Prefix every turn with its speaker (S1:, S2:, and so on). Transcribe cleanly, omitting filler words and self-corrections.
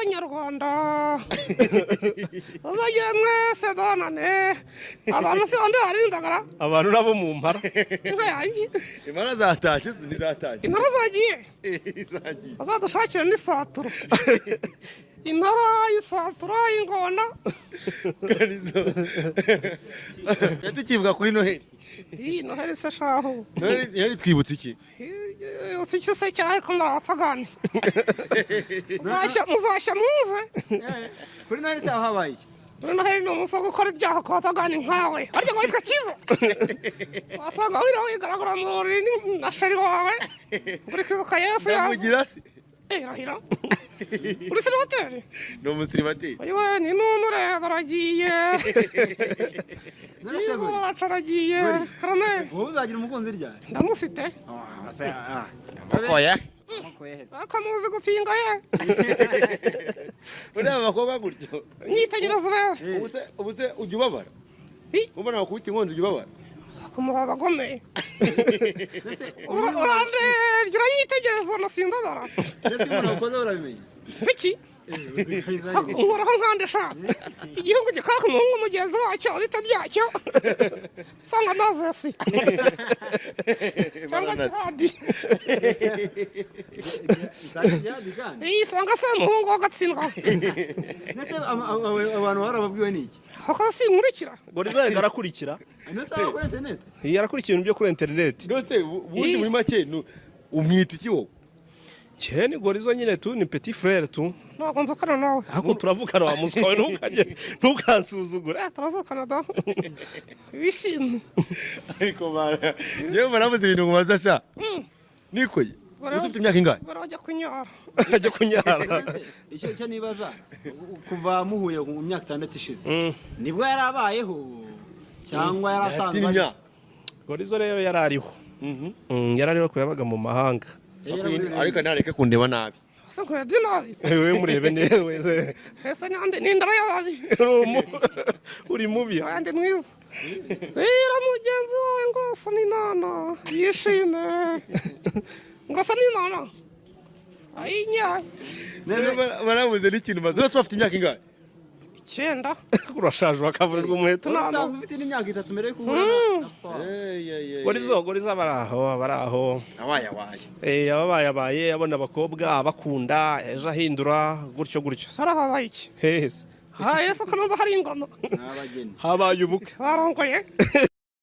S1: Abanyarwanda uzagira mwese donane abantu se andi hari indagara.
S2: Abantu nabo mu mpara.
S1: Inka yanjye.
S3: Impara zatashye, ntizatashye?
S1: Intara zagiye.
S3: Zagiye.
S1: Bazadushakira n'isatura, intara, isatura, ingona.
S3: Gorizo, tukivuga kuri Noheli.
S1: Iyi Noheli se shahu?
S3: Noheli twibutse iki?
S1: Iki se cyahe ko ndabatagani muzashya muze.
S4: Kuri Noheli se aho habaye iki?
S1: Kuri Noheli ni umunsi wo gukora ibyaha ku batagani nkawe. Harya ngo witwa Cyiza, wasanga wiriwe wigaragura mu buriri na chéri wawe uri kwibuka Yesu yawe.
S3: Ndamugira se?
S1: Eh, rahira uri célibataire?
S3: Ni umusiribateri.
S1: Uyu we ni nunu rero aragiye.
S4: None se
S1: Cyiza
S4: Gori,
S1: wacu aragiye karame.
S4: Wowe uzagira umukunzi ryari?
S1: Ndamufite.
S4: Ah, se ah.
S3: Oya.
S4: Amako yaheze.
S1: Ariko muzi gupinga ye.
S3: Ureba abakobwa gutyo?
S1: Nyitegereza rero.
S3: Ubu se ujya ubabara?
S1: Hi.
S3: Ubona bakubita inkonzi, ujya ubabara?
S1: Kumubaza akomeye.
S4: Mbese
S1: Urandebye, uranyitegereza, unasindadara.
S4: Mbese umuntu wakoze urabimenya?
S1: Biki?
S4: Eh, uzikayizayo.
S1: Nkoraho nkande sha, igihugu gikora ku muhungu mugenzi wacyo bita ryacyo sanga nazesi cyangwa jihadi.
S4: Isanga jihadi kandi.
S1: Iyi sanga se umuhungu w'agatsindwa.
S4: Ndetse abantu barababwiwe n'iki?
S1: Ako sinkurikira.
S2: Gorizo reka arakurikira.
S4: Ndetse aho kuri interineti.
S2: Iyi arakurikira ibintu byo kuri interineti.
S3: Nose ubundi muri make umwita iki wowe?
S2: Cye ni Gorizo nyine tu, ni petit frère tu.
S1: Ntabwo nzukana nawe.
S2: Ariko turavugana wa muswa we, ntukajye ntukansuzugure.
S1: Eh, turazukana da wishimye.
S3: Ariko mara njyewe marabuze ibintu nkubaza sha, nikoye uzi ufite imyaka ingahe?
S1: Barajya kunyara.
S2: Ajya kunyara.
S4: Icyo nibaza, kuva muhuye mu myaka 6 ishize, nibwo yari abayeho cyangwa yari
S3: afite
S4: asanzwe?
S3: imyaka
S2: Gorizo rero yari ariho. Yari ariho ko yabaga mu mahanga.
S3: Ariko ntareke kundeba nabi.
S1: Se nkurebye nabi?
S2: Wewe murebe neza wese.
S1: Ese nyande nindara yababi?
S2: Uri mubi.
S1: Oya, ndi mwiza. Rero mugenzi wawe ngo asa n'inana yishime, ngo asa n'inana ayinyaye.
S3: Rero barabuze n'ikintu maze uretse bafite imyaka ingahe?
S1: 9.
S2: Urashaje wakavurirwa umuheto.
S4: Wari
S2: Nta
S4: usanzwe ufite n'imyaka 3 mbere yo guhura na papa.
S2: Gorizo bari aho, bari aho.
S3: Abaye abaye.
S2: Eh, ababaye abaye abona abakobwa abakunda, ejo ahindura gutyo gutyo.
S1: Sara habaye iki?
S2: Hese?
S1: Haye se ko numva hari ingoma?
S4: N'abageni.
S2: Habaye ubukwe.
S1: Barongoye.